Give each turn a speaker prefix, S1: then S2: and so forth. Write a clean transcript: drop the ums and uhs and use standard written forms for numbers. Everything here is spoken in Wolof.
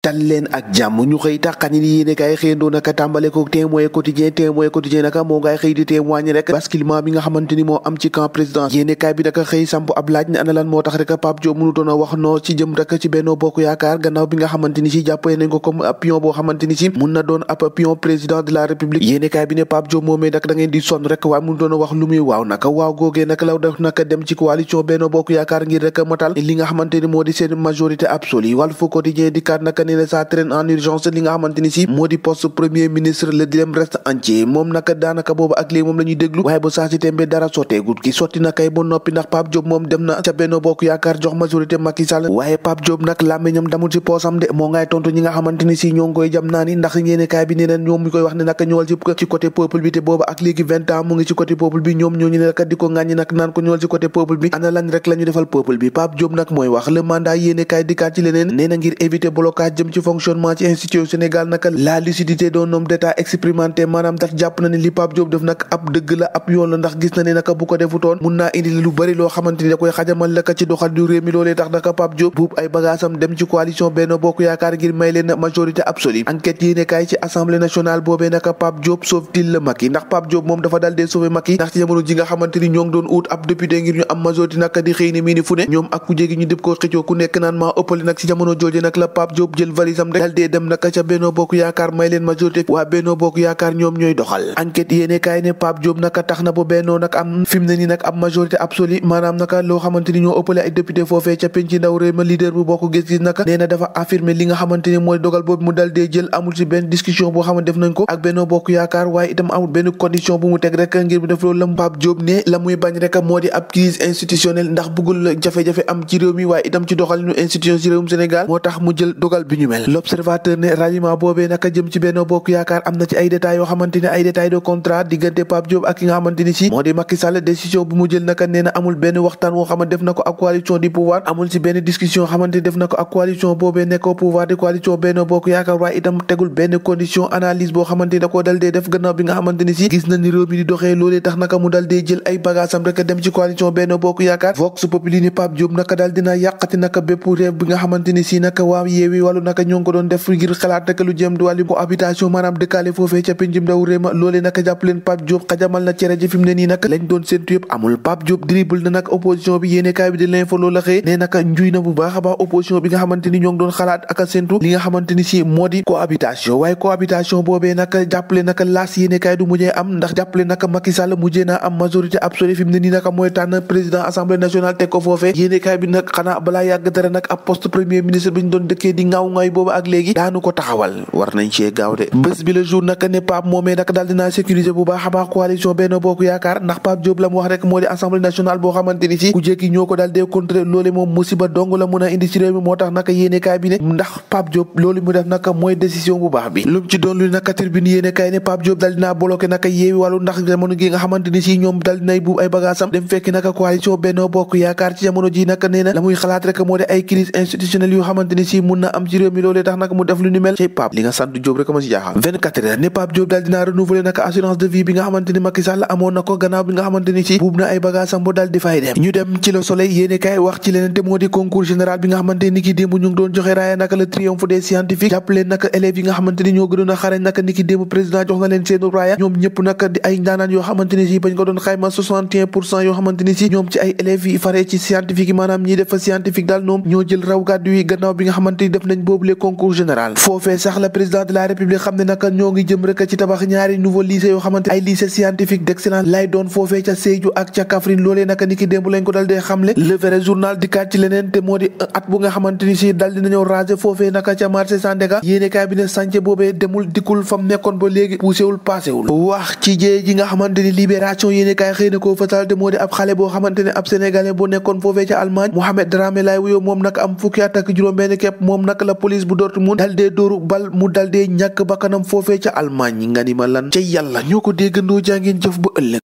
S1: dal leen ak jàmm ñu xëy taxani ni yéene kaay xëyandoo naka tàmbale ko témoin quotidien naka moo ngay xëy di témoigner rek basculement bi nga xamante ni moo am ci camp président yéene kaay bi naka xëy samp ab laaj ne ana lan moo tax rek Pape Diop mënutoon a wax noo ci jëm rek ci Benno Bokk Yaakaar gannaaw bi nga xamante ni si jàppee nañ ko comme ab pion boo xamante ni si mun na doon ab pion président de la république yéene kaay bi ne Pape Diop moomee nag da ngeen di sonn rek waaye mënutoon a wax lu muy waaw naka waaw googee naka law def naka dem ci coalition Benno Bokk Yaakaar ngir rek matal li nga xamante ni moo di seen majorité absolue Walf Quotidien di kat naka nee na sa traîne en urgence li nga xamante ni si moo di poste premier ministre le dilemme reste entier moom naka daanaka boobu ak léegi moom la ñuy déglu waaye ba saa si tembe dara sotteegut ki sotti na kay ba noppi ndax Pape Diop moom dem na ca Benno Bokk Yaakaar jox majorité Macky Sall waaye Pape Diop nag làmmiñam damul ci poosam de moo ngay tontu ñi nga xamante ni si ñoo ngi koy jam naa ni ndax yéene kaay bi nee na ñoom mi koy wax ne naka ñëwal ci côté peuple bi te boobu ak léegi 20 ans mu ngi ci côté peuple bi ñoom ñooñu ne naka di ko ŋàññi nag naan ko ñëwal ci côté peuple bi ana lañ rek la ñu defal peuple bi Pape Diop nag mooy wax le mandat yéene kaay dikkaat ci leneen nee na ngir éviter blocage jëm ci fonctionnement ci institution Sénégal naka la lucidité d'un homme d'état expérimenté maanaam tax jàpp na ne li Pape Diop def nag ab dëgg la ab yoon la ndax gis na ne naka bu ko defutoon mun naa indi lu bari loo xamante ni da koy xajamal la ka ci doxal du réew mi loolee tax naka Pape Diop buub ay bagaasam dem ci coalition Benno Bokk Yaakaar ngir may leen majorité absolue enquête yéene kaay ci assemblée nationale boobee naka Pape Diop sauve-t-il le Macky ndax Pape Diop moom dafa dal dee sauver Macky ndax ci jamono ji nga xamante ni ñoo ngi doon ut ab député ngir ñu am majorité naka di xëy ni mii ni fu ne ñoom ak ku jéegi ñu dëpp ko xëccoo ku nekk naan maa ëppale nag ci jamono jooje nag la Pape Diop jël valisam rek dal dee dem naka ca Benno Bokk Yaakaar may leen majorité waa Benno Bokk Yaakaar ñoom ñooy doxal enquête yéene kaay ne Pape Diop naka tax na ba Benno nag am fi mu ne nii nag am majorité absolue maanaam naka loo xamante ni ñoo ëppale ay député foofee ca penc ndaw réew ma leader bu bokk gis-gis naka nee na dafa affirmer li nga xamante ni mooy dogal boobu mu dal dee jël amul ci benn discussion boo xamante def nañ ko ak Benno Bokk Yaakaar waaye itam amul benn condition bu mu teg rek ngir mu def loolu la Pape Diop ne la muy bañ rek moo di ab crise institutionnelle ndax bëggul jafe-jafe am ci réew mi waaye itam ci doxalinu institution ci réewum Sénégal moo tax mu jël dogal bi ñu mel l'observateur ne ralliement boobee naka jëm ci Benno Bokk Yaakaar am na ci ay détails yoo xamante ni ay détails de contrat diggante Pape Diop ak ki nga xamante ni si moo di Macky Sall décision bu mu jël naka nee na amul benn waxtaan woo xamante def na ko ak coalition du pouvoir amul ci benn discussion xamante ni def na ko ak coalition boobee nekk au pouvoir di coalition Benno Bokk Yaakaar waaye itam tegul benn condition analyse boo xamante ni da koo dal dee def gannaaw bi nga xamante ni si gis na ni réew mi di doxee loolee tax naka mu dal dee jël ay bagaasam rek dem ci coalition Benno Bokk Yaakaar Vox Populi ni Pape Diop naka dal dina yàqati naka bépp réew bi nga xamante ni si naka waa Yewwi wàllu naka ñoo ngi ko doon def ngir xalaat naka lu jëm di wàllu cohabitation maanaam dëkkaale foofee ca pencum ndaw réew ma loolee naka jàpp leen Pape Diop xajamal na cere ji fi mu ne nii nag lañ doon séntu yëpp amul Pape Diop dribble na nag opposition bi yéene kaay bi di l'info loolu la xëy ne naka njuy na bu baax a baax opposition bi nga xamante ni ñoo ngi doon xalaat ak a séntu li nga xamante ni si moo di cohabitation waaye cohabitation boobee naka jàppale naka laas yéene kaay du mujjee am ndax jàppale naka Macky Sall mujjee naa am majorité absolue fi mu ne nii naka mooy tànn président assemblée nationale teg ko foofee yéene kaay bi nag xanaa balaa yàgg dara nag ab poste premier ministre bi ñu doon dëkkee di ngaaw ngaay boobu ak léegi daanu ko taxawal war nañ cee gaaw de bés bi le jour naka ne Pape moomee naka daal dinaa sécuriser bu baax a baax coalition Benno Bokk Yaakaar ndax Pape Diop la mu wax rek moo di assemblée nationale boo xamante ni si ku jékki ñoo ko daal dee contrer loole moom musiba dong la mën a indi ci réew mi moo tax naka yéene kaay bi ne ndax Pape Diop loolu mu def naka mooy décision bu baax bi lu mu ci doon lu naka tribune yéene kaay ne Pape Diop daal dinaa bloqué naka Yewwi wàllu ndax jamono gi nga xamante ni si ñoom daal dinay buub ay bagaasam dem fekki naka coalition Benno Bokk Yaakaar ci jamono ji naka nee na la muy xalaat rek moo di ay crise institutionnelle yu xamante ni si mun na am ci réew mi loolee tax naka mu def lu ni mel ci Pape li nga sant Diop rek ma si jaaxal 24 heures ne Pape Diop daal dinaa renouveler naka assurance de vie bi nga xamante ni Macky Sall amoon na ko gannaaw bi nga xamante ni si buub na ay bagaasam bu daal di fay dem ñu dem ci Le Soleil yéene kaay wax ci leneen te moo di concours général bi nga xamante ni ki démb ñu ngi doon joxe raaya naka le triomphe des scientifiques jàpp leen naka élèves yi nga xamante ni ñoo gënoon a xarañ naka ni ki démb président jox na leen seenu raaya ñoom ñëpp naka di ay ndaanaan yoo xamante ni si bañ ko doon xayma 61% yoo xamante ni si ñoom ci ay élèves yi faree ci scientifique yi maanaam ñiy def fa scientifique daal ñoom ñoo jël raw gàddu yi gannaaw bi nga xamante ni def nañ boobu le concours général foofee sax la président de la république xam ne naka ñoo ngi jëm rek ci tabax ñaari nouveau lycée yoo xamante ay lycée scientifique d'excellence lay doon foofee ca Sédhiou ak ca Kaffrine loolee naka ni ki démb lañ ko dal dee xamle le vrai journal di kaat ci leneen te moo di at bu nga xamante ni si dal dinañoo raser foofee naka ca marché Sandaga yéene kaay bi ne sànce boobee demul dikkul fam nekkoon ba léegi poussewul paasewul wax ci jee ji nga xamante ni libération yéene kaay xëy na koo fasal te moo di ab xale boo xamante ne ab sénégalais boo nekkoon foofee ca Allemagne Mohamed Dramé laay wuyoo moom nag am fukki at ak juróom-benn képp moom nag la police bu Dortmund dal dee dóoru bal mu dal dee ñàkk bakkanam foofee ca Allemagne nga ni ma lan ca yàlla ñoo ko déggandoo jàngeen jëf ba ëllëg